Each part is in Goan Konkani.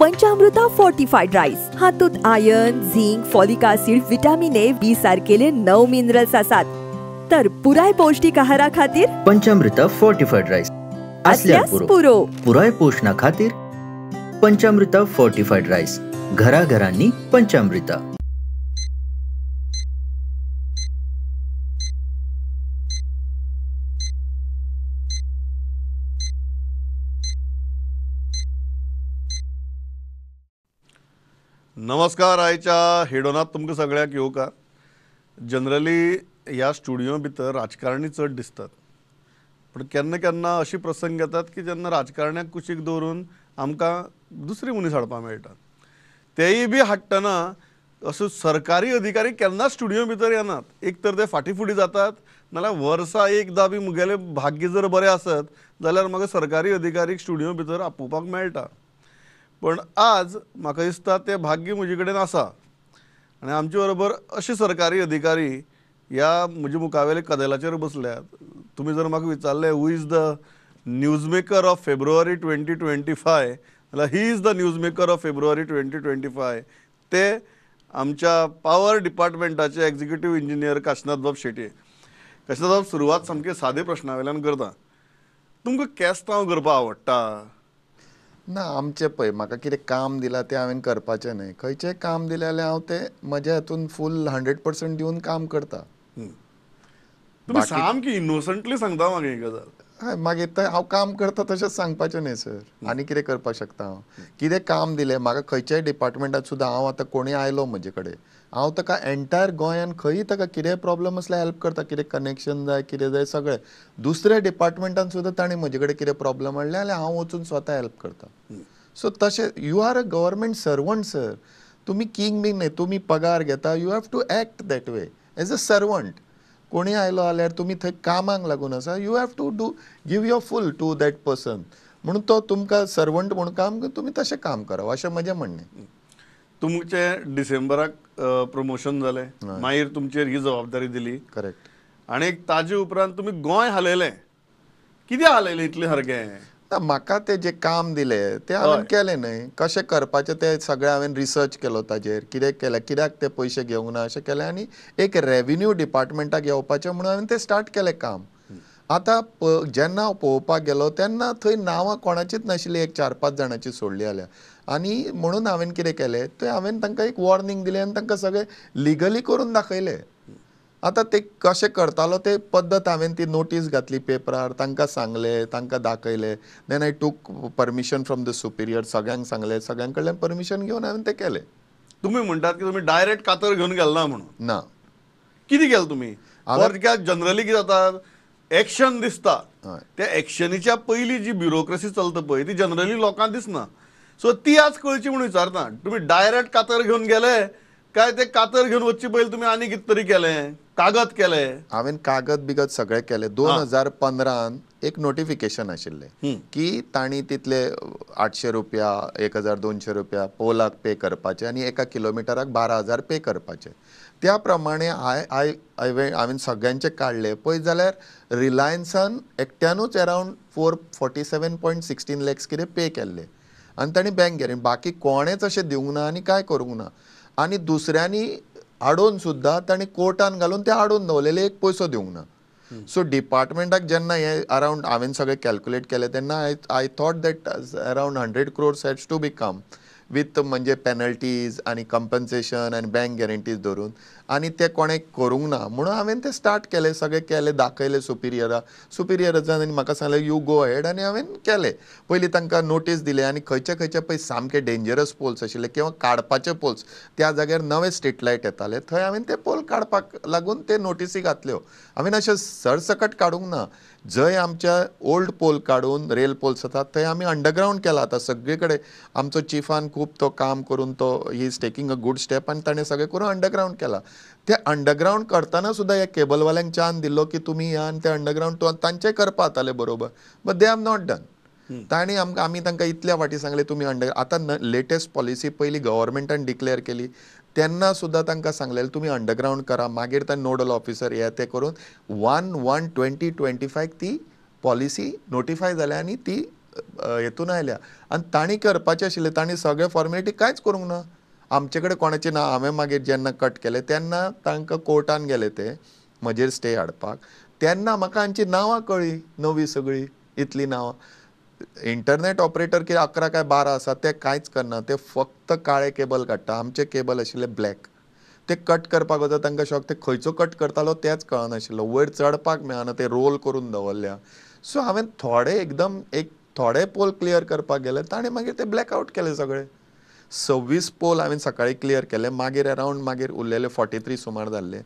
पंचामृता फोर्टिफाईड राईस हातूंत iron, zinc, folic acid, vitamin A, B सारकेले 9 minerals आसात। तर पुराय पौष्टिक आहारा खातीर पंचामृता फोर्टिफाईड राईस असल्यास पुरो। पुराय पोषणा खातीर पंचामृता फोर्टिफाईड राईस, घराघरांनी पंचामृता। नमस्कार, आयच्या हेडोनात तुमकां सगळ्यांक येवकार। जनरली ह्या स्टुडियो भितर राजकारणी चड दिसतात, पूण केन्ना केन्ना अशी प्रसंग येतात की जेन्ना राजकारण्याक कुशीक दवरून आमकां दुसरी मनीस हाडपाक मेळटात। तेय बी हाडटना असो सरकारी अधिकारी केन्नाच स्टुडियो भितर येनात। एक तर ते फाटीं फुडें जातात, नाल्यार वर्सा एकदां बी मुगेलें भाग्य जर बरें आसत जाल्यार म्हाका सरकारी अधिकारीक स्टुडियो भितर आपोवपाक मेळटा। पण आज म्हाका दिसता तें भाग्य म्हजे कडेन आसा आनी आमचे बरोबर अशे सरकारी अधिकारी ह्या म्हज्या मुखावेले कदेलाचेर बसल्यात। तुमी जर म्हाका विचारलें who is the news maker of February 2025, जाल्यार he is the news maker of February 2025। ते आमच्या पावर डिपार्टमेंटाचे एक्झिक्युटीव इंजिनियर काशनाथबाब शेट्ये। काशनाथबाब, सुरवात सामकी सादे प्रश्ना वयल्यान करता। तुमकां केस्तांव करपाक आवडटा? ना, आमचें पळय म्हाका कितें काम दिलां तें हांवें करपाचें न्हय। खंयचेंय काम दिलें जाल्यार हांव तें म्हज्या हातून फूल 100% दिवन काम करता। तुमी सामकी इनोसंटली सांगता म्हाका ही गजाल। हय, मागीर तें हांव काम करता तशेंच सांगपाचें न्हय सर, आनी कितें करपाक शकता हांव? कितें काम दिलें म्हाका खंयच्याय डिपार्टमेंटात सुद्दां, हांव आतां कोणूय आयलो म्हजे कडेन, हांव ताका एंटायर गोंयान खंयी ताका कितेंय प्रॉब्लम आसल्यार हेल्प करता। कितें कनेक्शन जाय, कितें जाय सगळें। दुसऱ्या डिपार्टमेंटान सुद्दां ताणें म्हजे कडेन कितें प्रॉब्लम हाडलें जाल्यार हांव वचून स्वता हेल्प करता। सो तशें you are a government servant sir, तुमी किंग बीन न्हय, तुमी पगार घेता। You have to act that way as a servant. कोणूय आयलो जाल्यार तुमी थंय कामाक लागून आसा, you have to do give your full to that person. म्हणून तो तुमकां सर्वंट म्हणून काम, तुमी तशें काम करप अशें म्हजें म्हणणें। तुमचें डिसेंबराक प्रमोशन जालें, मागीर तुमचेर ही जबाबदारी दिली। करेक्ट। आनी ताजे उपरांत तुमी गोंय हालयलें। कितें हालयलें इतलें सारकें? ना, म्हाका तें जें काम दिलें तें हांवें केलें न्हय। कशें करपाचें तें सगळें हांवें रिसर्च केलो ताजेर, कितें केलें, कित्याक ते पयशे घेवंक ना अशें केलें आनी एक रेविन्यू डिपार्टमेंटाक येवपाचें म्हणून हांवें तें स्टार्ट केलें काम। आतां जेन्ना हांव पळोवपाक गेलो तेन्ना थंय नांवां कोणाचीच नाशिल्लीं, एक 4-5 जाणांची सोडली जाल्यार। आनी म्हणून हांवें कितें केलें तें हांवें तांकां एक वॉर्निंग दिलें आनी तांकां सगळें लिगली करून दाखयलें। आतां ते कशें करतालो ते पद्दत हांवें ती नोटीस घातली पेपरार, तांकां सांगलें, तांकां दाखयलें। Then I took permission from the superior, सगळ्यांक सांगलें, सगळ्यां कडल्यान परमिशन घेवन हांवें तें केलें। तुमी म्हणटात की तुमी डायरेक्ट कातर घेवन गेल ना म्हणून? ना। कितें केलें तुमी? जनरली कितें जाता, एक्शन दिसता, त्या एक्शनीच्या पयलीं जी ब्युरोक्रेसी चलता पळय ती जनरली लोकांक दिसना। सो ती आज कळची म्हणून विचारता, तुमी डायरेक्ट कातर घेवन गेले काय ते कातर घेवन वचचे पयलीं तुमी आनी कितें तरी केलें, कागद केलें? हांवें कागद बिगद सगळें केलें। 2015 एक नोटिफिकेशन आशिल्लें की तांणी तितले 800 रुपया, 1200 रुपया पोलाक पे करपाचे आनी एका किलोमिटराक 12,000 पे करपाचे। त्या प्रमाणे हांवें सगळ्यांचे काडले पळय जाल्यार रिलायन्सान एकट्यानूच अरावंड 447.16 लॅक्स कितें पे केल्ले आनी तांणी बँक गॅरंटी, बाकी कोणेच अशें दिवंक ना आनी कांय करूंक ना। आनी दुसऱ्यांनी हाडून सुद्दां तांणी कोर्टान घालून ते हाडून दवरलेले, एक पयसो दिवंक ना। सो डिपार्टमेंटाक जेन्ना हे अरावंड हांवें सगळें कॅल्क्युलेट केलें तेन्ना I thought that around 100 crores has to become with म्हणजे पेनल्टीज आनी कंपन्सेशन आनी बँक गॅरंटीज धरून, आनी ते कोणें करूंक ना म्हणून हांवें ते स्टार्ट केलें, सगळें केलें, दाखयलें सुपिरियरा, सुपिरियरान आनी म्हाका सांगलें you go ahead आनी हांवें केलें। पयलीं तांकां नोटीस दिली आनी खंयचे खंयचे पळय सामके डेंजरस पोल्स आशिल्ले किंवा काडपाचे पोल्स, त्या जाग्यार नवे स्ट्रीट लायट येताले थंय हांवें ते पोल काडपाक लागून ते नोटीसी घातल्यो। हांवें अशें सरसकट काडूंक ना, जंय आमच्या ओल्ड पोल काडून रेल पोल्स आसात थंय आमी अंडरग्रावंड केला। आतां सगळे कडेन आमचो चिफान खूब तो काम करून तो he is taking a good step आनी ताणें सगळें करून अंडरग्रावंड केला। ते अंडरग्रावंड करतना सुद्दां ह्या केबलवाल्यांक चान्स दिल्लो की तुमी या आनी ते अंडरग्रावंड तांचें करपा जातालें बरोबर, but they have not done. तांणी आमकां आमी तांकां इतल्या फाटीं सांगलें तुमी अंडर, आतां लेटेस्ट पॉलिसी पयलीं गव्हर्मेंटान डिक्लेअर केली तेन्ना सुद्दां तांकां सांगलेलें तुमी अंडरग्रावंड करा, मागीर ते नोडल ऑफिसर हे ते करून 1/1/2025 ती पॉलिसी नोटिफाय जाल्या आनी ती हेतून आयल्या आनी तांणी करपाचें आशिल्लें, तांणी सगळे फॉर्मेलिटी कांयच करूंक ना. आमचे कडेन कोणाचें ना. हांवें मागीर जेन्ना कट केलें तेन्ना तांकां कोर्टान गेले ते म्हजेर स्टे हाडपाक, तेन्ना म्हाका हांची नांवां कळ्ळीं नवी सगळीं इतलीं नांवां. इंटरनेट ऑपरेटर कितें 11 काय 12 आसा ते कांयच करना, ते फक्त काळे केबल काडटा. आमचे केबल आशिल्ले ब्लॅक, ते कट करपाक वता तांकां शॉक, ते खंयचो कट करतालो तेच कळनाशिल्लो, वयर चडपाक मेळना, ते रोल करून दवरल्या. सो हांवें थोडे एकदम एक थोडे पोल क्लियर करपाक गेले, ताणें मागीर ते ब्लॅकआवट केले सगळे. 26 पोल हांवें सकाळी क्लियर केले, मागीर अरावंड मागीर उरलेले 43 सुमार जाल्ले.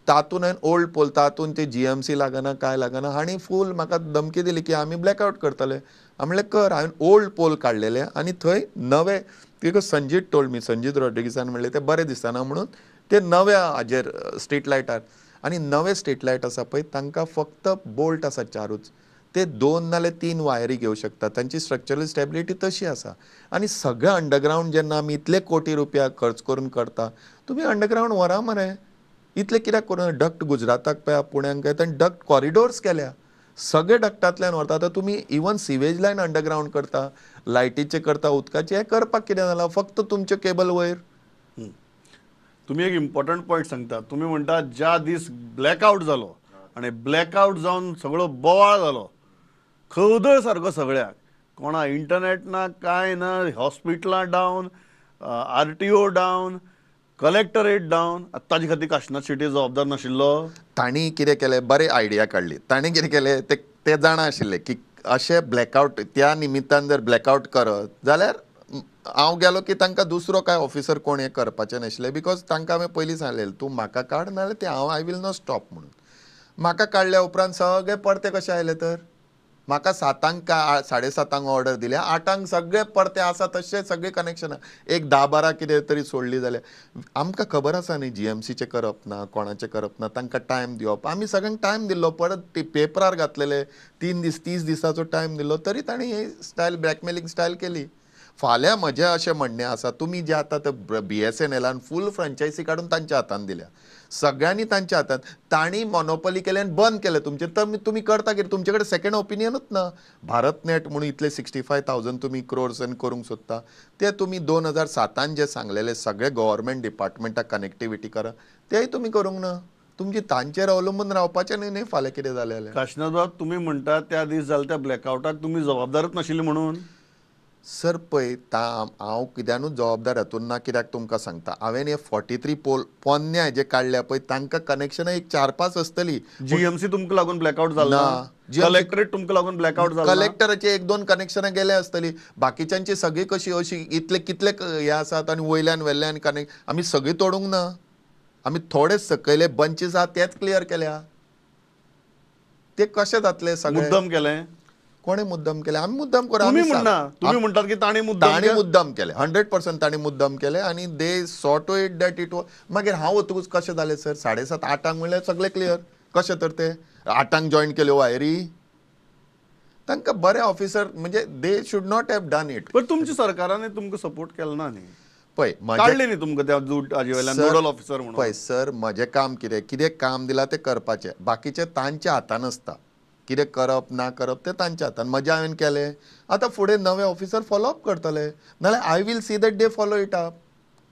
तातूंत हांवें ओल्ड पोल, तातूंत ते GMC लागना काय लागना, हांणी फूल म्हाका धमकी दिली की आमी ब्लॅकआवट करतले. हांवें म्हणलें कर. हांवें ओल्ड पोल काडलेले आनी थंय नवे, because Sanjeet told me, Sanjeet रॉड्रिगीसान म्हणलें ते बरें दिसना म्हणून ते नव्या हाजेर स्ट्रीट लायटार, आनी नवे स्ट्रीट लायट आसा पळय तांकां फक्त बोल्ट आसा 4च, ते 2 नाल्यार 3 वायरी घेवं शकता, तांची स्ट्रक्चरल स्टेबिलिटी तशी आसा. आनी सगळें अंडरग्रावंड जेन्ना आमी इतले कोटी रुपया खर्च करून करता, तुमी अंडरग्रावंड व्हरा मरे, इतले कित्याक करून डक्ट गुजराताक पळय पुण्याक पळय तांणी डक्ट कॉरिडोर्स केल्या, सगळे डक्टांतल्यान व्हरता. आतां तुमी इवन सिवेज लायन अंडरग्रावंड करता, लायटीचे करता, उदकाचे, हें करपाक कितें जालां, फक्त तुमचें केबल वयर. तुमी एक इम्पॉर्टंट पॉयंट सांगता, तुमी म्हणटा ज्या दीस ब्लॅकआवट जालो आनी ब्लॅकआवट जावन सगळो बोवाळ जालो, खवदळ सारको सगळ्याक, कोणा इंटरनेट ना कांय ना, हॉस्पिटलां down, RTO down, collectorate down, ताजे खातीर काशिनाथ शेट्टी जबाबदार नाशिल्लो? तांणी कितें केलें, बरें आयडिया काडली. तांणी कितें केलें, ते जाणा आशिल्ले की अशें ब्लॅकआवट त्या निमित्तान जर ब्लॅकआवट करत जाल्यार हांव गेलो की तांकां दुसरो कांय ऑफिसर कोण हें करपाचें नाशिल्लें, because तांकां हांवें पयलीं सांगलेलें तूं म्हाका काड नाजाल्यार ते हांव I will not stop म्हणून. म्हाका काडल्या उपरांत सगळे परते कशे आयले तर म्हाका 7 काय 7:30 ऑर्डर दिल्या, 8 सगळे परते आसा तशे सगळे कनेक्शनां, एक 10-12 कितें तरी सोडली जाल्यार. आमकां खबर आसा न्ही GMCचें करप ना, कोणाचें करप ना, तांकां टायम दिवप. आमी सगळ्यांक टायम दिल्लो, परत पेपरार घातलेले 3 दीस 30 दिसाचो टायम दिल्लो, तरी तांणी ही स्टायल ब्लॅकमेलिंग स्टायल केली. फाल्यां म्हजें अशें म्हणणें आसा, तुमी जे आतां ते BSNLान फूल फ्रँचायसी काडून तांच्या हातान दिल्या, सगळ्यांनी तांच्या हातान, तांणी मोनोपॉली केली आनी बंद केलें तुमचें. तर तुमी करता कितें, तुमचे कडेन सेकंड ओपिनियनूच ना. भारत नेट म्हणून इतले 65,000 तुमी क्रोर्स करूंक सोदता, ते तुमी 2007 जे सांगलेले सगळे गव्हर्मेंट डिपार्टमेंटाक कनेक्टिविटी करा, तेय तुमी करूंक ना. तुमची तांचेर अवलंबून रावपाचें न्ही न्ही फाल्यां कितें जालें जाल्यार. काशिनाथ बाब, तुमी म्हणटा त्या दीस जालें त्या ब्लॅकआवटाक तुमी जबाबदारच नाशिल्ले म्हणून? सर पळय, हांव कित्यानूच जबाबदार हातून ना, कित्याक तुमकां सांगता, हांवें हे 43 पोल पोन्न्या जे काडल्या पळय तांकां कनेक्शनां एक 4-5 आसतली. GMC तुमकां लागून ब्लॅकआवट जालो ना, कलेक्टरेट तुमकां लागून ब्लॅकआवट जालो, कलेक्टराचे 1-2 कनेक्शनां गेले आसतली, बाकीच्यांची सगळी कशी अशी इतले कितले हे आसात आनी वयल्यान वेल्यान कनेक्ट आमी सगळी तोडूंक ना, आमी थोडे सकयले बंचीस आहा तेच क्लियर केल्या. ते कशे जातले सगळे? मुद्दम केलें? कोणे मुद्दम केलें? आमी मुद्दम करा. तुमी म्हणटात की तांणी मुद्दम केलें, 100% तांणी मुद्दम केलें आनी they saw to it that it. मागीर हांव वतकूच कशें जालें सर, 7:30 8 म्हणल्यार सगळें क्लियर कशें तर ते 8 जॉयन केल्यो वायरी. तांकां बरे ऑफिसर म्हणजे they should not have done it. पण तुमच्या सरकारान तुमकां सपोर्ट केलो ना न्ही? पळय काडले न्ही तुमकां त्या हाजे वयल्यान नोडल ऑफिसर म्हणून. पळय सर, म्हजें काम कितें, कितें काम दिलां तें करपाचें, बाकीचें तांच्या हातान आसता, कितें करप ना करप तें तांच्या हातान. म्हजें हांवें केलें, आतां फुडें नवे ऑफिसर फॉलो अप करतले, नाल्यार I will see that they follow it up.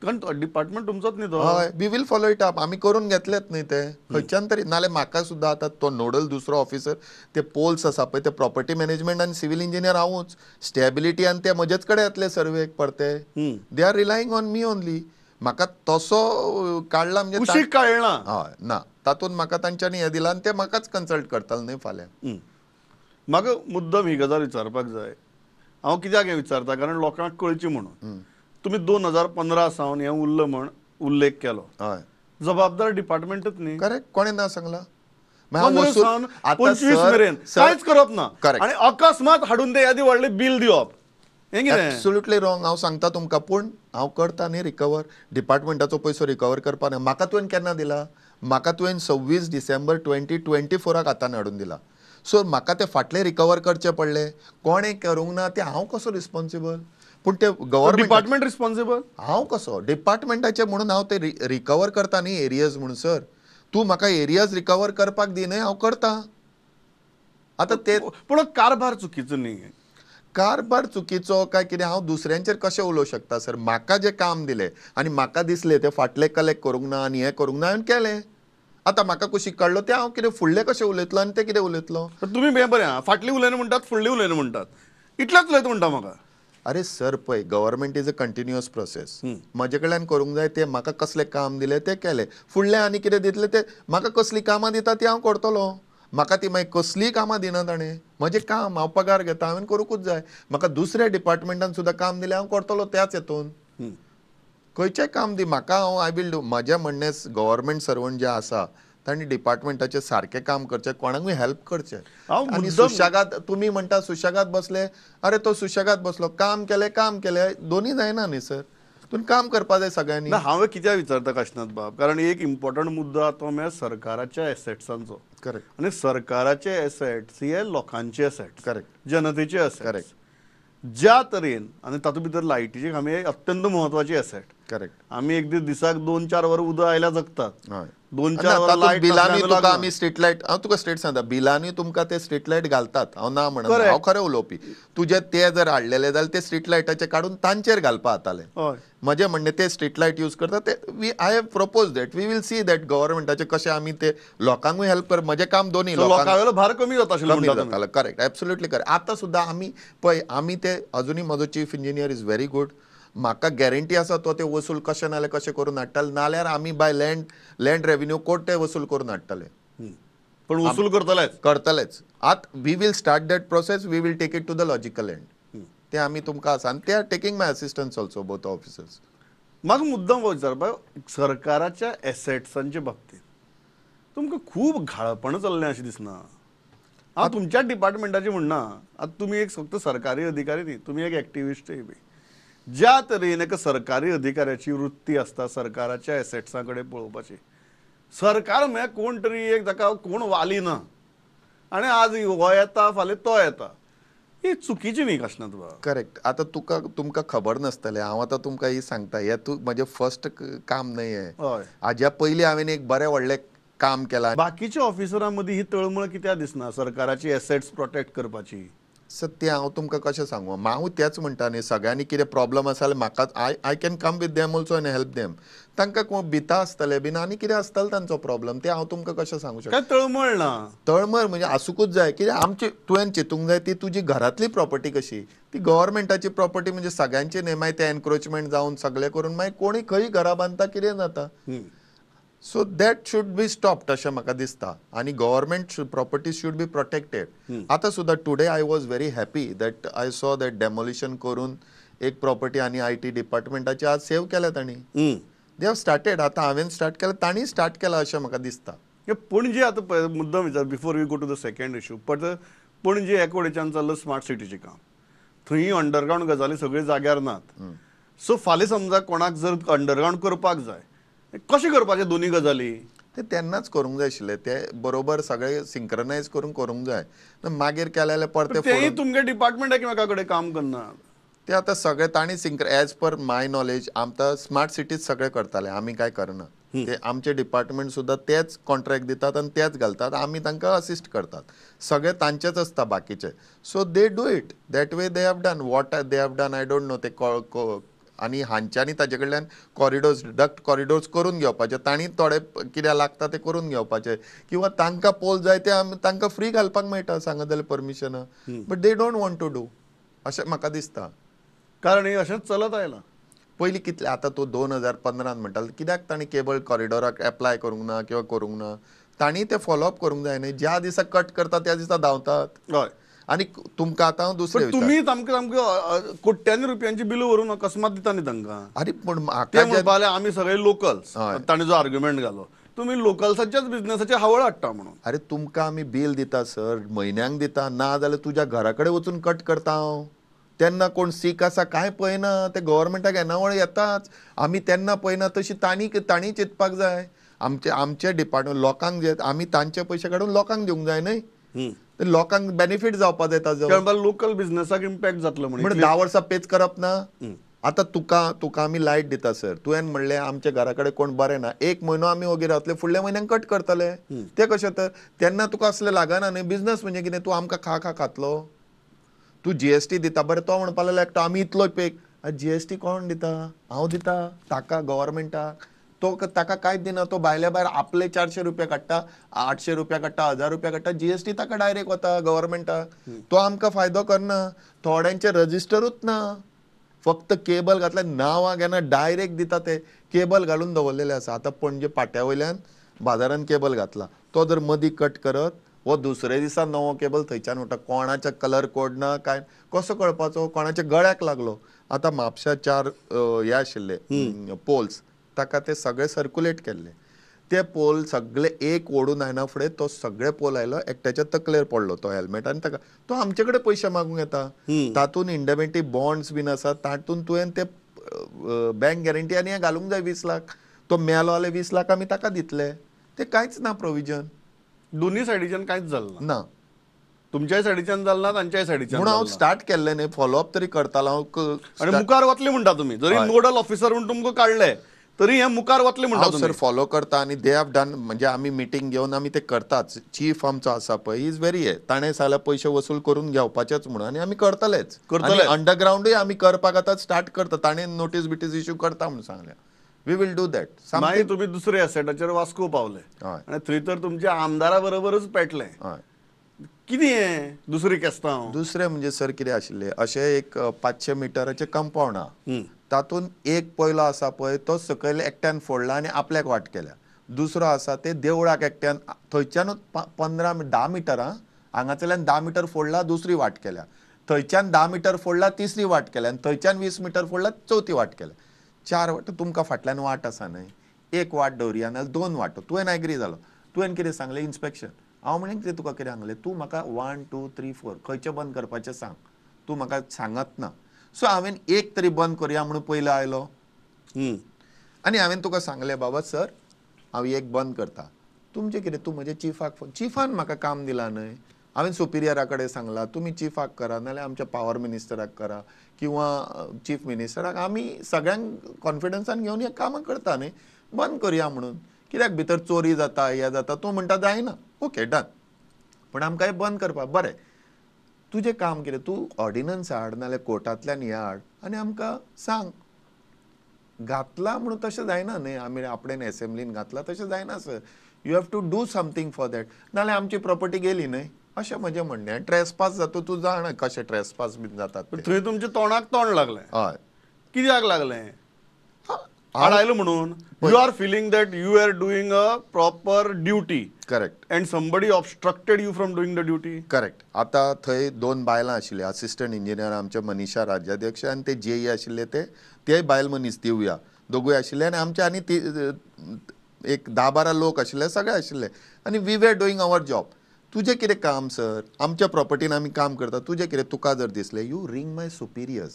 कारण डिपार्टमेंट तुमचोच न्ही तो. हय, we will follow it up. आमी करून घेतलेच न्ही ते खंयच्यान तरी. नाल्यार म्हाका सुद्दां आतां तो नोडल दुसरो ऑफिसर, ते पोल्स आसा पळय ते प्रॉपर्टी मॅनेजमेंट आनी सिवील इंजिनियर हांवूच, स्टेबिलिटी आनी ते म्हजेच कडेन येतले सर्वेक परते. They are relying on me only. म्हाका तसो काडला म्हणजे काडला हय ना, तातूंत म्हाका तांच्यांनी हें दिलां आनी ते म्हाकाच कन्सल्ट करताले न्ही फाल्यां. म्हाका मुद्दम ही गजाल विचारपाक जाय, हांव कित्याक हें विचारता कारण लोकांक कळची म्हणून. तुमी 2015 सावन हें उरलं म्हण उल्लेख केलो, हय, जबाबदार डिपार्टमेंटच न्ही? करेक्ट, कोणें ना सांगलां? 25 मेरेन कांयच करप ना आनी अकस्मात हाडून ते यादी व्हडलें बील दिवप, हें कितें? Absolutely wrong. हांव सांगता तुमकां, पूण हांव करता न्ही रिकवर, डिपार्टमेंटाचो पयसो रिकवर करपा ना. म्हाका तुवें केन्ना दिला? म्हाका तुवें 26 डिसेंबर 2024 हातान हाडून दिला. सो म्हाका ते फाटले रिकवर करचे पडले, कोणें करूंक ना ते हांव कसो रिस्पॉन्सिबल? पूण ते गव्हर्मेंट डिपार्टमेंट रिस्पॉन्सिबल, हांव कसो डिपार्टमेंटाचे म्हणून हांव ते रिकवर करता न्ही एरियज म्हणून. सर तूं म्हाका एरियज रिकवर करपाक दी न्हय, हांव करता. आतां ते पूण कारभार चुकीचो न्ही. कारभार चुकीचो काय कितें हांव दुसऱ्यांचेर कशें उलोवंक शकता सर. म्हाका जें काम दिलें आनी म्हाका दिसलें तें फाटलें कलेक्ट करूंक ना आनी हें करूंक ना, हांवें केलें. आतां म्हाका कुशीक काडलो तें हांव कितें फुडलें कशें उलयतलो आनी तें कितें उलयतलो. तुमी बरें फाटलीं उलयना म्हणटात, फुडलीं उलयना म्हणटात, इतलेंच उलयता म्हणटा म्हाका. अरे सर पळय, government is a continuous process. म्हजे कडल्यान करूंक जाय तें म्हाका कसलें काम दिलें तें केलें, फुडलें आनी कितें दितलें तें म्हाका कसलीं कामां दिता ती हांव करतलो. म्हाका ती मागीर कसलीय कामां दिना ताणें, म्हजें काम हांव पगार घेता, हांवें करूंकूच जाय. म्हाका दुसऱ्या डिपार्टमेंटान सुद्दां काम दिलें हांव करतलो त्याच हेतून. खंयचें काम दी म्हाका, हांव I will do. म्हजें म्हणणें गव्हर्मेंट सर्वंट जे आसा तांणी डिपार्टमेंटाचें सारकें काम करचें, कोणाकूय हेल्प करचें. आनी सुशेगाद तुमी म्हणटा सुशेगाद बसले, अरे तो सुशेगाद बसलो, काम केलें काम केलें, दोनूय जायना न्ही सर. तुमी काम करपा जाय सगळ्यांनी. हांवें कित्याक विचारता काशिनाथ बाब, कारण एक इम्पॉर्टंट मुद्दो तो म्हळ्यार सरकाराच्या एसेट्सांचो. करेक्ट. आनी सरकाराचे एसेट्स हे लोकांचे एसेट्स, करेक्ट, जनतेचे एसेट्स, करेक्ट. ज्या तरेन आनी तातूंत भितर लायटीचे खांबे अत्यंत म्हत्वाचे एसेट, करेक्ट. आमी एक दीस दिसाक 2-4 वरां उदक आयल्यार जगतात, 2-4 वरां लायट बिलांनी तुका आमी स्ट्रीट लायट, हांव तुका स्ट्रेट सांगता, बिलांनी तुमकां ते स्ट्रीट लायट घालतात. हांव ना म्हणना, हांव खरें उलोवपी. तुजे ते जर हाडलेले जाल्यार ते स्ट्रीट लायटाचे काडून तांचेर घालपा जाताले. म्हजें म्हणणें ते स्ट्रीट लायट यूज करता ते we I have propose that we will see that गव्हर्मेंटाचे कशें आमी ते लोकांकूय हेल्प कर. म्हजें काम दोनूय लोकांवेलो भार कमी जाता, कमी जातालो. Correct, absolutely correct. आतां सुद्दां आमी पळय, आमी ते अजुनूय म्हजो chief engineer is very good. म्हाका गॅरंटी आसा तो ते वसूल कशें नाल्यार कशें करून हाडटले, नाल्यार आमी बाय लँड रेवेन्यू कोर्ट ते वसूल करून हाडटले. पण वसूल करतलेच, करतलेच. आतां we will start that process, we will take it to the logical end. ते आमी तुमकां आसा आनी ते are taking my assistance also both officers. म्हाका मुद्दम विचारपाक, सरकाराच्या एसेट्सांच्या बाबतींत तुमकां खूब घाळपणां चल्लें अशें दिसना? हांव तुमच्याच डिपार्टमेंटाचें म्हणना, आतां तुमी एक फक्त सरकारी अधिकारी न्ही, तुमी एक एक्टिविस्टय बी. ज्या तरेन एका सरकारी अधिकाऱ्याची वृत्ती आसता सरकाराच्या एसेट्सां कडेन पळोवपाची, सरकार म्हळ्यार कोण तरी एक ताका कोण वाली ना आनी आज हो येता फाल्यां तो येता, ही चुकीची न्ही काशिनाथ बाब. करेक्ट. आतां तुका तुमकां खबर नासतलें, हांव आतां तुमकां ही सांगता, हें तूं म्हजें फर्स्ट काम न्हय हें. हाज्या पयलीं हांवें एक बरें व्हडलें काम केलां. बाकीच्या ऑफिसरां मदीं ही तळमळ कित्याक दिसना सरकाराची एसेट्स प्रोटेक्ट करपाची? सर तें हांव तुमकां कशें सांगू, हांव तेंच म्हणटा न्ही, सगळ्यांनी कितें प्रॉब्लम आसा जाल्यार म्हाका I can come with them also आनी हेल्प देम. तांकां कोण भिता आसतलें बीन आनी कितें आसतलें तांचो प्रॉब्लम, तें हांव तुमकां कशें सांगू शकता. तळमळ ना, तळमळ म्हणजे आसुकूच जाय. कित्याक आमची तुवें चिंतूंक जाय ती तुजी घरांतली प्रॉपर्टी कशी, ती गव्हर्मेंटाची प्रॉपर्टी म्हणजे सगळ्यांची न्ही, मागीर तें एनक्रोचमेंट जावन सगळें करून मागीर कोणी खंय घरां बांदता कितें जाता. So that should be stopped अशें म्हाका दिसता. आनी government property should be protected. आतां सुद्दां today I was very happy that I saw that demolition करून एक प्रॉपर्टी आनी I T डिपार्टमेंटाची आज सेव केल्या तांणी. They have started. आतां हांवें स्टार्ट केलां, तांणी स्टार्ट केलां अशें म्हाका दिसता. पणजे आतां मुद्दम विचार before we go to the second issue, but Panaji एकोडेच्यान चल्लो स्मार्ट सिटीचें काम, थंय अंडरग्रावंड गजाली सगळ्यो जाग्यार नात. सो फाल्यां समजा कोणाक जर अंडरग्रावंड करपाक जाय, कशें करपाचें दोनूय गजाली? ते तेन्नाच करूंक जाय आशिल्लें, ते बरोबर सगळे सिंक्रनायज करून करूंक जाय. मागीर केलें जाल्यार परतें तेंय तुमगे डिपार्टमेंट एकामेका कडेन काम करना. ते आतां सगळे तांणी एज पर my knowledge आमकां स्मार्ट सिटीज सगळे करताले, आमी कांय करना. ते आमचे डिपार्टमेंट सुद्दां तेच कॉन्ट्रॅक्ट दितात आनी तेच घालतात, आमी तांकां असिस्ट करतात, सगळे तांचेच आसता बाकीचे. So they do it that way. They have done what they have done I don't know. ते आनी हांच्यांनी ताजे कडल्यान कॉरिडोर्स, डक्ट कॉरिडोर्स करून घेवपाचे, तांणी थोडे कित्याक लागता ते करून घेवपाचे, किंवा तांकां पोल जाय ते आमी तांकां फ्री घालपाक मेळटा सांगत जाल्यार परमिशनां, but they don't want to do अशें म्हाका दिसता. कारण हें अशेंच चलत आयलां पयलीं कितलें. आतां तूं 2015 म्हणटालो, कित्याक तांणी केबल कॉरिडोराक एप्लाय करूंक ना किंवा करूंक ना? तांणी तें फॉलोअप करूंक जाय न्ही. ज्या दिसा कट करता त्या दिसा धांवतात. हय. आनी तुमकां आतां हांव दुसरें, तुमी सामकें सामकें कोट्यांनी रुपयांची बिलां व्हरून अकस्मात दिता न्ही तांकां. आरे पूण ते म्हणपाक आमी सगळे लोकल्स, तांणी जो आर्ग्युमेंट घालो, तुमी लोकल्साच्याच बिजनेसाचे हावळ हाडटा म्हणून. अरे तुमकां आमी बील दिता सर, म्हयन्यांक दिता, ना जाल्यार तुज्या घरा कडेन वचून कट करता हांव. तेन्ना कोण सीक आसा कांय पळयना, ते गव्हर्मेंटाक येणावळ येताच, आमी तेन्ना पळयना. तशी तांणी चिंतपाक जाय. आमचे आमचे डिपार्टमेंट लोकांक जे आमी तांचे पयशे काडून लोकांक दिवंक जाय न्ही, लोकांक बेनिफीट जावपा जाय ताजो. लोकल बिजनेसाक इम्पॅक्ट जातलो म्हणून 10 वर्सां पेच करप ना. आतां तुका आमी लायट दिता सर, तुवें म्हणलें आमच्या घरा कडेन कोण बरें ना, एक म्हयनो आमी ओगी रावतले, फुडल्या म्हयन्याक कट करतले. तें कशें तर तेन्ना तुका असलें लागना न्ही. बिजनस म्हणजे कितें, तूं आमकां खा खा खातलो. तूं जीएसटी दिता बरें, तो म्हणपाक लागलो एकटो आमी इतलो पे. जीएसटी कोण दिता? हांव दिता ताका, गव्हर्मेंटाक. तो ताका कांयच दिना, तो भायल्या भायर आपले 400 रुपया काडटा, 800 रुपया काडटा, 1000 रुपया काडटा. जीएसटी ताका डायरेक्ट वता गव्हर्मेंटाक. तो आमकां फायदो करना. थोड्यांचे रजिस्टरूच ना, फक्त केबल घातल्या, नांवां घेना, डायरेक्ट दिता. ते केबल घालून दवरलेले आसा. आतां पणजे पाट्या वयल्यान बाजारान केबल घातला, तो जर मदीं कट करत वो दुसरे दिसा नवो केबल थंयच्यान उठा. कोणाच्या कलर कोड ना काय, कसो कळपाचो? कोणाच्या गळ्याक लागलो. आतां म्हापशा 4 हे आशिल्ले पोल्स, ताका ते सगळे सर्कुलेट केल्ले. ते पोल सगळे एक ओडून आयना फुडें तो सगळे पोल आयलो, एकट्याच्या तकलेर पडलो तो हेल्मेट, आनी ताका तो आमचे कडेन पयशे मागूंक येता. तातूंत इंडेमिटी बॉन्ड्स बीन आसा, तातूंत तुवें ते बँक गॅरंटी आनी हें घालूंक जाय 20 लाख. तो मेलो जाल्यार 20 लाख आमी ताका दितले. ते कांयच ना प्रोविजन. दोन्ही सायडीच्यान कांयच जालें ना, तुमच्याय सायडीच्यान जालें ना, तांच्याय सायडीच्यान. म्हणून हांव स्टार्ट केल्लें न्ही, फॉलोअप तरी करतालो हांव. आनी मुखार वतले म्हणटा तुमी, जरी नोडल ऑफिसर म्हूण तुमकां काडले तरी हे मुखार वतले म्हणटा सर. फॉलो करता आनी they have done, म्हणजे आमी मिटींग घेवन आमी ते करताच. चीफ आमचो आसा पळय, is very हे, ताणें सांगल्यार पयशे वसूल करून घेवपाचेच म्हणून, आनी आमी करतलेच. करतले. अंडरग्रावंडूय आमी करपाक आतां स्टार्ट करता. ताणें नोटीस बिटीस इश्यू करता म्हणून सांगल्या. We will do that. मागीर तुमी दुसरे एसेटाचेर वास्को पावले आनी थंय तर तुमच्या आमदारा बरोबरच पेटलें. कितें हें दुसरें केस्तांव? दुसरें म्हणजे सर कितें आशिल्लें, अशें एक 500 मिटराचें कंपावंड आहा, तातूंत एक पयलो आसा पळय तो सकयल एकट्यान फोडला आनी आपल्याक वाट केल्या. दुसरो आसा ते देवळाक एकट्यान थंयच्यानूच 15-10 मिटरां हांगासरल्यान 10 मिटर फोडला, दुसरी वाट केल्या. थंयच्यान 10 मिटर फोडला, तिसरी वाट केल्या. आनी थंयच्यान 20 मिटर फोडला, चवथी वाट केल्या. 4 वाट. तुमकां फाटल्यान वाट आसा न्हय, एक वाट दवरया नाल्यार 2 वाटो. तुवें एग्री जालो, तुवें कितें सांगलें इन्स्पेक्शन. हांव म्हणलें कितें तुका कितें सांगलें, तूं म्हाका 1 2 3 4 खंयचें बंद करपाचें सांग, तूं म्हाका सांगत ना. सो हांवें एक तरी बंद करुया म्हणून पयलो आयलो आनी हांवें तुका सांगलें बाबा सर हांव एक बंद करता. तुमचें कितें, तूं म्हज्या चिफाक फोन, चिफान म्हाका काम दिलां न्हय, हांवें सुपिरियरा कडेन सांगलां तुमी चिफाक करा नाल्यार आमच्या पावर मिनिस्टराक करा किंवा चीफ मिनिस्टराक. आमी सगळ्यांक कॉन्फिडन्सान घेवन हें कामां करता न्हय, बंद करुया म्हणून. कित्याक भितर चोरी जाता हें जाता, तूं म्हणटा जायना, ओके डन, पूण आमकां हें बंद करपाक बरें. तुजें काम कितें, तूं ऑर्डिनन्स हाड नाल्यार कोर्टांतल्यान हें हाड आनी आमकां सांग. घातला म्हणून तशें जायना न्हय, आमी आपणें एसेंब्लीन घातला तशें जायना sir. You have to do something for that, नाल्यार आमची प्रॉपर्टी गेली न्हय, अशें म्हजें म्हणणें. ट्रेसपास जाता, तूं जाणा कशें ट्रेसपास बीन जातात. थंय तुमच्या तोंडाक तोंड लागलें. हय, कित्याक लागलें? आड आयलो म्हणून. You are feeling that you are doing a proper duty. Correct. And somebody obstructed you from doing the duty. Correct. आतां थंय 2 बायलां आशिल्ली, असिस्टंट इंजिनियर आमचे मनीषा राज्याध्यक्ष आनी ते जेई आशिल्ले, ते बायल मनीस दिवया, दोगूय आशिल्ले. आनी आमचे आनी ती एक 10-12 लोक आशिल्ले, सगळे आशिल्ले. आनी we were doing our job. तुजें कितें काम सर, आमच्या प्रॉपर्टीन आमी काम करता, तुजें कितें? तुका जर दिसलें, you ring my superiors,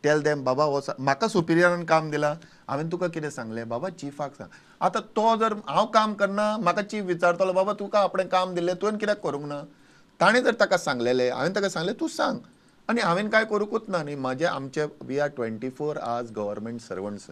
tell them बाबा हो म्हाका सुपिरियरान काम दिलां, हांवें तुका कितें सांगलें बाबा चिफाक सांग. आतां तो जर हांव काम करना, म्हाका चीफ विचारतलो बाबा तुका आपणें काम दिल्लें तुवें कित्याक करूंक ना? ताणें जर ताका सांगलेलें, हांवें ताका सांगलें तूं सांग, आनी हांवें कांय करूंकूच ना न्ही. म्हाजें आमचे we are 24 hours government servants.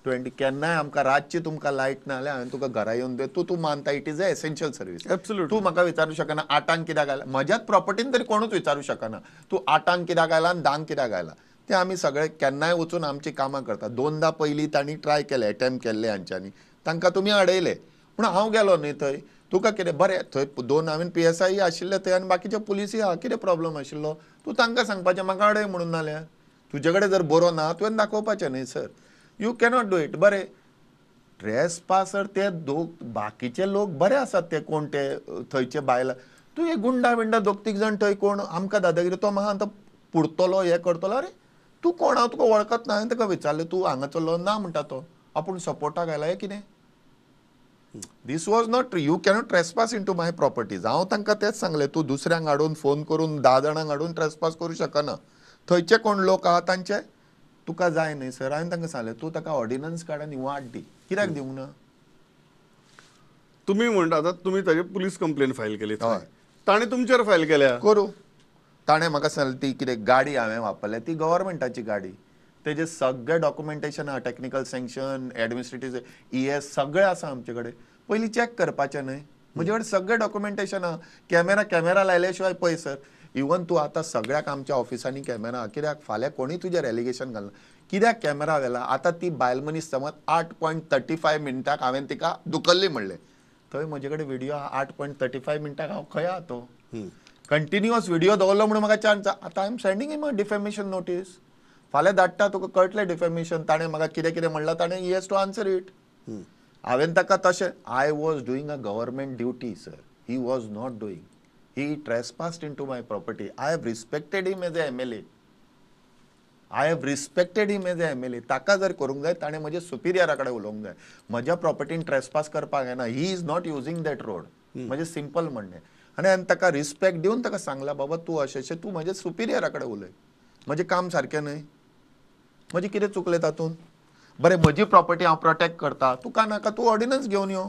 20 केन्नाय आमकां रातची तुमकां लायट ना जाल्यार हांवें तुका घरा येवन तूं तूं मानता it is a essential service. Absolutely. तूं म्हाका विचारूं शकना 8 कित्याक आयला, म्हज्याच प्रॉपर्टीन तरी कोणूच विचारूं शकना तूं 8 कित्याक आयला आनी 10 कित्याक आयला. ते आमी सगळे केन्नाय वचून आमची कामां करता. 2दा पयलीं तांणी ट्राय केले, एटेम्प्ट केल्ले हांच्यांनी, तांकां तुमी अडयले. पूण हांव गेलो न्ही थंय. तुका कितें बरें थंय 2 हांवें PSI आशिल्ले थंय आनी बाकीचे पुलिसूय आहा, कितें प्रॉब्लम आशिल्लो? तूं तांकां सांगपाचें म्हाका अडय म्हणून, नाल्यार तुजे कडेन जर बरो ना तुवें दाखोवपाचें न्ही sir. You cannot do it. बरें, ट्रेसपासर ते दोग बाकीचे लोक बरे आसात, ते कोण ते थंयचे बायलां, तूं हे गुंडा बिंडा 2-3 जाण थंय कोण आमकां दादागिरी, तो म्हाका आतां पुरतलो हें करतलो. अरे तूं कोण, हांव तुका वळखत ना. हांवें ताका विचारलें तूं हांगा चल्लो ना म्हणटा तो, आपूण सपोर्टाक आयला हें कितें? This was not, you cannot trespass into my properties. हांव तांकां तेंच सांगलें, तूं दुसऱ्यांक हाडून फोन करून 10 जाणांक हाडून ट्रेसपास करूं शकना. थंयचे कोण लोक आहा तांचे तुका जाय न्ही सर. हांवें तांकां सांगलें तूं ताका ऑर्डिनन्स काड आनी वाट दी, कित्याक दिवंक ना? तुमी म्हणटा आतां तुमी ताजे पुलीस कंप्लेन फायल केली, ताणें तुमचेर फायल केल्या. करूं. ताणें म्हाका सांगलें ती कितें गाडी हांवें वापरल्या ती गव्हर्मेंटाची गाडी, तेजें सगळें डॉक्युमेंटेशन आहा, टॅक्निकल सँक्शन, एडमिनिस्ट्रेटीव ES सगळें आसा आमचे कडेन. पयलीं चॅक करपाचें न्हय, म्हजे कडेन सगळें डॉक्युमेंटेशन आहा. कॅमेरा लायल्या शिवाय पळय सर, इवन तूं आतां सगळ्याक आमच्या ऑफिसांनी कॅमेरा कित्याक फाल्यां कोणूय तुजेर एलिगेशन घालना कित्याक कॅमेरा व्हेला. आतां ती बायल मनीस समज 8.35 मिनटाक हांवें तिका दुखल्ली म्हणलें थंय म्हजे कडेन व्हिडियो 8.35 मिनटाक हांव खंय आहा तो कंटिन्युअस व्हिडियो दवरलो म्हणून म्हाका चान्स. आतां I am sending him a defamation notice. फाल्यां धाडटा तुका कळटलें डिफेमेशन ताणें म्हाका कितें कितें म्हणलां ताणें he has to answer it. हांवें ताका तशें I was doing a government duty sir, he was not doing. He trespassed into my property. I have respected him as a MLA. I have respected him as a MLA. ताका जर करूंक जाय ताणें म्हज्या सुपिरियरा कडेन उलोवंक जाय. म्हज्या प्रॉपर्टीन ट्रेसपास करपाक जायना. He is not using that road. म्हजें सिंपल म्हणणें. आनी हांवें ताका रिस्पेक्ट दिवन ताका सांगलां बाबा तूं अशें अशें तूं म्हज्या सुपिरियरा कडेन उलय. म्हजें काम सारकें न्हय, म्हजें कितें चुकलें तातूंत? बरें म्हजी प्रॉपर्टी हांव प्रोटेक्ट करता, तुका नाका तूं ऑर्डिनन्स घेवन यो,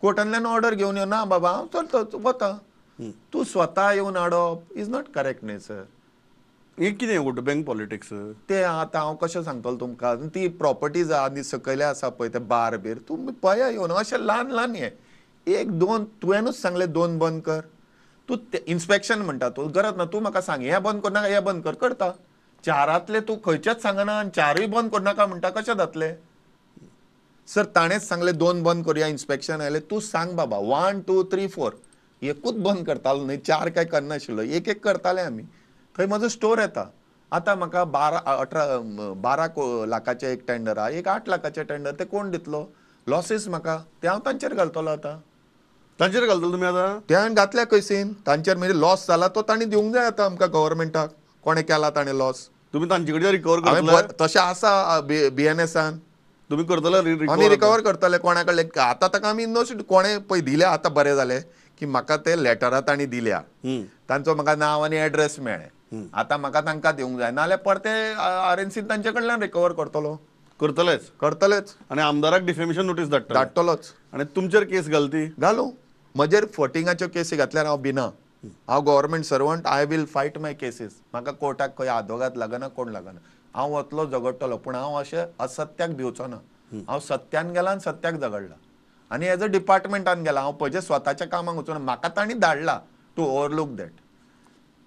कोर्टांतल्यान ऑर्डर घेवन यो. ना बाबा हांव चलता वता, तूं स्वता येवन हाडप is not correct न्ही सर. हें कितें वोट बँक पॉलिटिक्स तें आतां हांव कशें सांगतलो तुमकां. ती प्रॉपर्टीज आनी सकयले आसा पळय ते बार बीर तुमी पळया येवन अशें ल्हान ल्हान हें एक दोन तुवेंनूच सांगलें दोन बंद कर. तूं इन्स्पेक्शन म्हणटा तूं गरज ना, तूं म्हाका सांग हें बंद करनाका हें बंद कर करता. चारांतले तूं खंयचेच सांगना आनी चारूय बंद करनाका म्हणटा कशें जातलें सर. ताणेंच सांगलें दोन बंद करुया इन्स्पेक्शन आयलें. तूं सांग बाबा 1 2 3 4 एकूच बंद करतालो न्हय, चार काय करनाशिल्लो, एक एक करताले आमी. थंय म्हजो स्टोर येता. आतां म्हाका 12 लाखाचें एक टेंडर आहा, एक 8 लाखाचें टेंडर, ते कोण दितलो? लॉसीस म्हाका ते हांव तांचेर घालतलो. आतां तांचेर घालतलो तुमी? आतां ते हांवें घातल्या कैसीन तांचेर म्हणजे लॉस जाला तो तांणी दिवंक जाय आतां आमकां गव्हर्मेंटाक. कोणें केला ताणें लॉस तुमी तांचे कडेन रिकवर करतले? तशें आसा BNS तुमी करतले? आमी रिकवर करतले कोणा कडले. आतां ताका आमी नो कोणें पळय दिल्या. आतां बरें जालें की म्हाका ते लेटरां तांणी दिल्या, तांचो म्हाका नांव आनी एड्रेस मेळ्ळें. आतां म्हाका तांकां दिवंक जाय, नाजाल्यार परते RNC तांचे कडल्यान रिकवर करतलो. करतलेच? करतलेच. आनी आमदाराक डिफेमेशन नोटीस धाडटा? धाडटलोच. आनी तुमचेर केस घालती? घालूं. म्हजेर फटिंगाच्यो केसी घातल्यार हांव भिना. हांव government servant, I will fight my cases. म्हाका कोर्टाक खंय आदोगाद लागना, कोण लागना, हांव वतलो झगडटलो, पूण हांव अशें असत्याक भिवचो ना. हांव सत्यान गेला आनी सत्याक झगडला. आनी एज अ डिपार्टमेंटान गेला. हांव म्हजे स्वताच्या कामाक वचून म्हाका तांणी धाडला टू ओवरलूक that.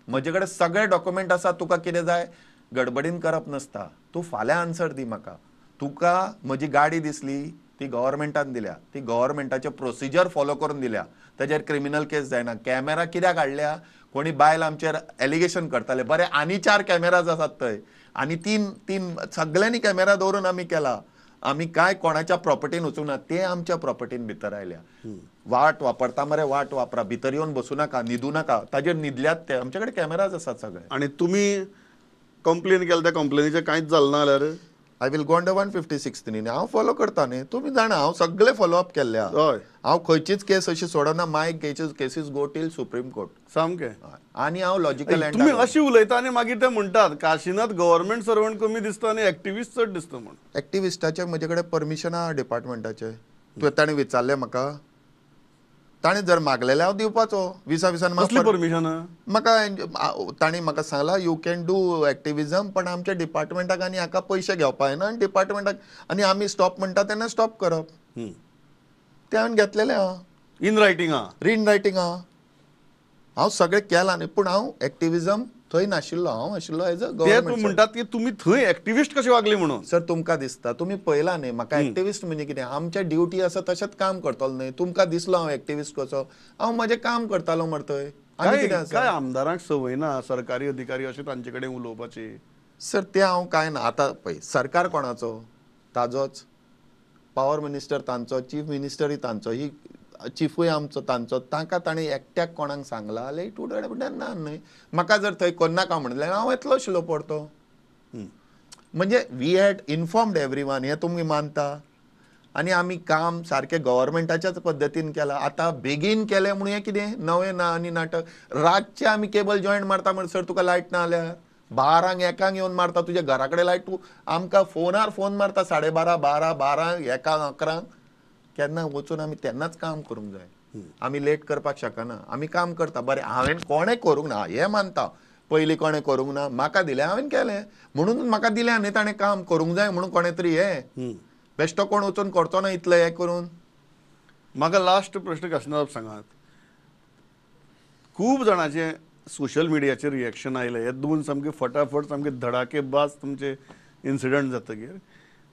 म्हजे कडेन सगळे डॉक्युमेंट आसा. तुका कितें जाय गडबडीन करप नासता. तूं फाल्यां आन्सर दी म्हाका. तुका म्हजी गाडी दिसली ती गव्हर्मेंटान दिल्या, ती गव्हर्मेंटाचे प्रोसिजर फॉलो करून दिल्या, ताजेर क्रिमिनल केस जायना. कॅमेरा कित्याक हाडल्या? कोणी बायल आमचेर एलिगेशन करताले. बरें आनी 4 कॅमेराज आसात थंय आनी 3 सगळ्यांनी कॅमेरा दवरून आमी केला. आमी कांय कोणाच्या प्रॉपर्टीन वचूंक ना, ते आमच्या प्रॉपर्टीन भितर आयल्या. वाट वापरता मरे वाट वापरा, भितर येवन बसूं नाका, न्हिदूं नाका. ताजेर न्हिदल्यात ते. आमचे कडेन कॅमेराज आसात सगळे. आनी तुमी कंप्लेन केल्या त्या कंप्लेनीचें कांयच जालें ना जाल्यार I will go under 156 न्ही. हांव फॉलो करता न्ही, तुमी जाणा हांव सगळे फॉलो अप केल्ले. हय. हांव खंयचीच केस अशी सोडना. My cases go till supreme court. सामकें. आनी हांव लॉजिकल. तुमी अशी उलयता आनी मागीर ते म्हणटात काशीनाथ गव्हर्मेंट सर्वंट कमी दिसता आनी एक्टिविस्ट चड दिसता म्हूण. एक्टिविस्टाचे म्हजे कडेन परमिशन आहा डिपार्टमेंटाचें. तुवें ताणें विचारलें म्हाका, ताणें जर मागलेलें हांव दिवपाचो. 20 विसान कसली परमिशन म्हाका ताणें म्हाका सांगलां you can do activism, पण आमच्या डिपार्टमेंटाक आनी हाका पयशे घेवपा जायना आनी डिपार्टमेंटाक आनी आमी स्टॉप म्हणटा तेन्ना स्टॉप करप. तें हांवें घेतलेलें आहा. इन रायटींग आहा? इन रायटींग आहा. हांव सगळें केलां न्ही, पूण हांव एक्टिविजम थंय नाशिल्लो. हांव आशिल्लो एज अ गव्हर्मेंट. म्हणटात की तुमी थंय एक्टिविस्ट कशे वागले म्हणून. सर तुमकां दिसता तुमी पळयला न्ही म्हाका एक्टिविस्ट म्हणजे कितें. आमच्या ड्युटी आसा तशेंच काम करतलो न्ही. तुमकां दिसलो हांव एक्टिविस्ट कसो? हांव म्हजें काम करतालो मरे थंय. आनी कितें आसा? काय आमदारांक संवय ना सरकारी अधिकारी अशें तांचे कडेन उलोवपाची? सर तें हांव कांय ना. आतां पळय सरकार कोणाचो? ताजोच. पावर मिनिस्टर तांचो, चीफ मिनिस्टरूय तांचो, ही चिफूय आमचो तांचो. तांकां ताणें एकट्याक कोणाक सांगलां जाल्यार it would have done ना न्हय. म्हाका जर थंय करनाका म्हणलें हांव येतलो आशिल्लो परतो. म्हणजे we had informed everyone हें तुमी मानता. आनी आमी काम सारकें गव्हर्मेंटाच्याच पद्दतीन केलां. आतां बेगीन केलें म्हणून हें कितें नवें ना आनी नाटक. रातचें आमी केबल जॉयंट मारता म्हणसर तुका लायट ना जाल्यार 12 1 येवन मारता तुज्या घरा कडेन लायट. तूं आमकां फोनार फोन मारता 12:30 12 12 1 11 केन्ना वचून आमी तेन्नाच काम करूंक जाय. आमी लेट करपाक शकना. आमी काम करता. बरें हांवें कोणें करूंक ना हें मानता. पयलीं कोणें करूंक ना, म्हाका दिलें हांवें केलें म्हणून म्हाका दिलें न्ही ताणें काम करूंक जाय म्हणून कोणें तरी हें बेश्टो कोण वचून करचो ना इतलें हें करून. म्हाका लास्ट प्रश्न काशिनाथ सांगात, खूब जाणांचें सोशल मिडियाचेर रिएक्शन आयलें, हे दोन सामके फटाफट सामके धडाकेबाज तुमचे इन्सिडंट जातकीर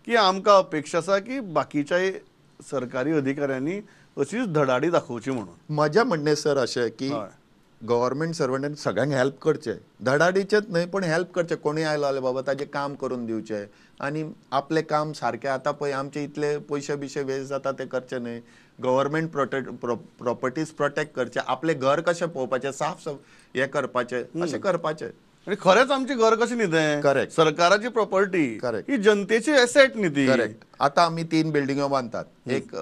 की आमकां अपेक्षा आसा की बाकीच्याय सरकारी अधिकाऱ्यांनी अशीच धडाडी दाखोवची म्हणून. म्हजें म्हणणें सर अशें की गव्हर्मेंट सर्वंटान सगळ्यांक हेल्प करचें, धडाडीचेच न्हय पूण हेल्प करचें. कोणूय आयलो जाल्यार बाबा ताजें काम करून दिवचें आनी आपलें काम सारकें. आतां पळय आमचे इतले पयशे बिशे वेस्ट जाता ते करचे न्हय. गव्हर्मेंट प्रॉपर्टीज प्रोटेक्ट करचे, आपलें घर कशें पळोवपाचें, साफ साफ हें करपाचें, अशें करपाचें. आनी खरेंच आमचें घर कशें न्ही तें, करेक्ट, सरकाराची प्रॉपर्टी, करेक्ट, ही जनतेची एसेट न्ही ती, करेक्ट. आतां आमी 3 बिल्डिंगो बांदतात, एक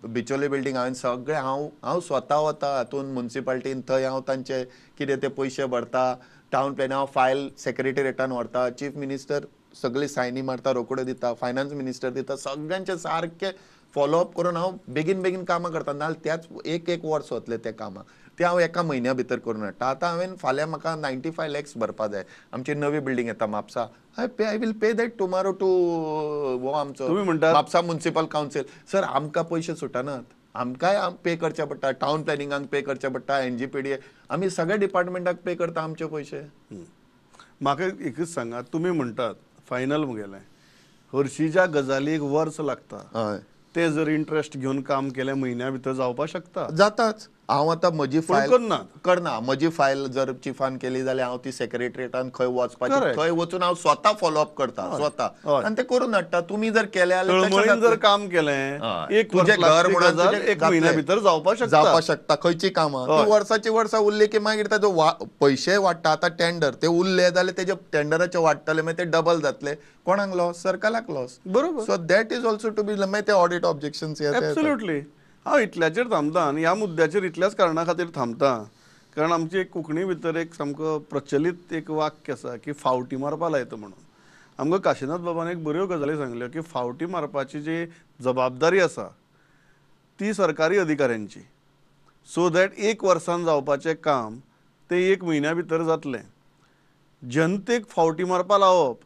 बिचोले बिल्डींग हांवें सगळें हांव स्वता वता हातून मुन्सिपाल्टीन, थंय हांव तांचे कितें ते पयशे भरता, टावन प्लॅन हांव फायल सेक्रेटेरिएटान व्हरता, चीफ मिनिस्टर सगळी सायनी मारता, रोखड्यो दिता, फायनान्स मिनिस्टर दिता, सगळ्यांचे सारके फॉलोअप करून हांव बेगीन बेगीन कामां करता. नाजाल्यार त्याच एक एक वर्स वतलें त्या कामाक, ते हांव एका म्हयन्या भितर करून हाडटा. आतां हांवें फाल्यां म्हाका 95 लॅक्स भरपा जाय, आमची नवी बिल्डींग येता Mapusa, I will pay that tomorrow to हो आमचो म्हापसा मुन्सिपल कावन्सील. सर आमकां पयशे सुटनात, आमकांय पे करचे पडटा, टावन प्लॅनिंगाक पे करचे पडटा, NGPDA, आमी सगळ्या डिपार्टमेंटाक पे करता आमचे पयशे. म्हाका एकच सांगा, तुमी म्हणटात फायनल मुगेलें हरशीं ज्या गजालीक वर्स लागता, हय, ते जर इंट्रस्ट घेवन काम केलें म्हयन्या भितर जावपाक शकता. जाताच. हांव आतां म्हजी फायल करना, म्हजी फायल जर चिफान केली जाल्यार हांव ती सेक्रेटरीएटान खंय वचपाची थंय वचून हांव स्वता फॉलोअप करता स्वता आनी ते करून हाडटा. तुमी जर केलें जाल्यार जर काम केलें एक तुजें घर म्हणून एक म्हयन्या भितर जावपाक शकता, जावपाक शकता. खंयची कामां ती वर्साची वर्सां उरली की मागीर ताजो पयशे वाडटा. आतां टेंडर ते उरले जाल्यार तेजे टेंडराचे वाडटले, मागीर ते डबल जातले, कोणाक लॉस? सरकाराक लॉस. बरोबर. So that is also to be मागीर ते ऑडिट ऑब्जेक्शन्स. एब्सोल्युटली. हांव इतल्याचेर थांबता आनी ह्या मुद्द्याचेर इतल्याच कारणा खातीर थांबता, कारण आमची एक कोंकणी भितर एक सामको प्रचलीत एक वाक्य आसा की फावटी मारपा लायता म्हणून. आमकां काशीनाथ बाबान एक बऱ्यो गजाली सांगल्यो की फावटी मारपाची जी जबाबदारी आसा ती सरकारी अधिकाऱ्यांची, सो that एक वर्सान जावपाचें काम तें एक म्हयन्या भितर जातलें. जनतेक फावटी मारपा लावप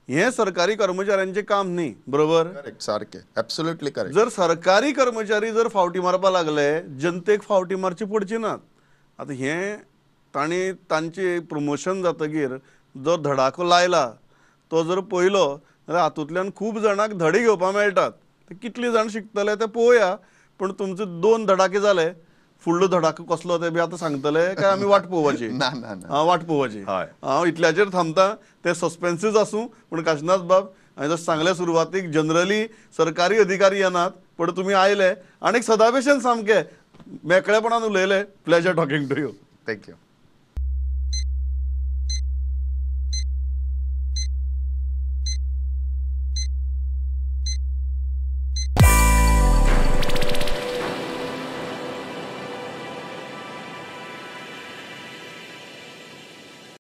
हें सरकारी कर्मचाऱ्यांचें काम न्ही, बरोबर? करेक्ट, सारकें, एब्सोल्युटली करेक्ट. जर सरकारी कर्मचारी जर फावटी मारपा लागले जनतेक फावटी मारची पडची नात. आतां हें तांणी तांचें प्रमोशन जातकीर जो धडाको लायला तो जर पळयलो जाल्यार हातूंतल्यान खूब जाणांक धडे घेवपाक मेळटात. ते कितले जाण शिकतले ते पळोवया, पूण तुमचे 2 धडाके जाले, फुडलो धडाको कसलो ते बी आतां सांगतले काय आमी वाट पळोवपाची? ना ना ना, वाट पळोवपाची. हांव इतल्याचेर थांबता, ते सस्पेन्सूच आसूं, पूण काशीनाथ बाब हांवें जशें सांगलें सुरवातीक जनरली सरकारी अधिकारी येनात, पण तुमी आयले आनी सदा भशेन सामके मेकळेपणान उलयले. Pleasure talking to you. Thank you.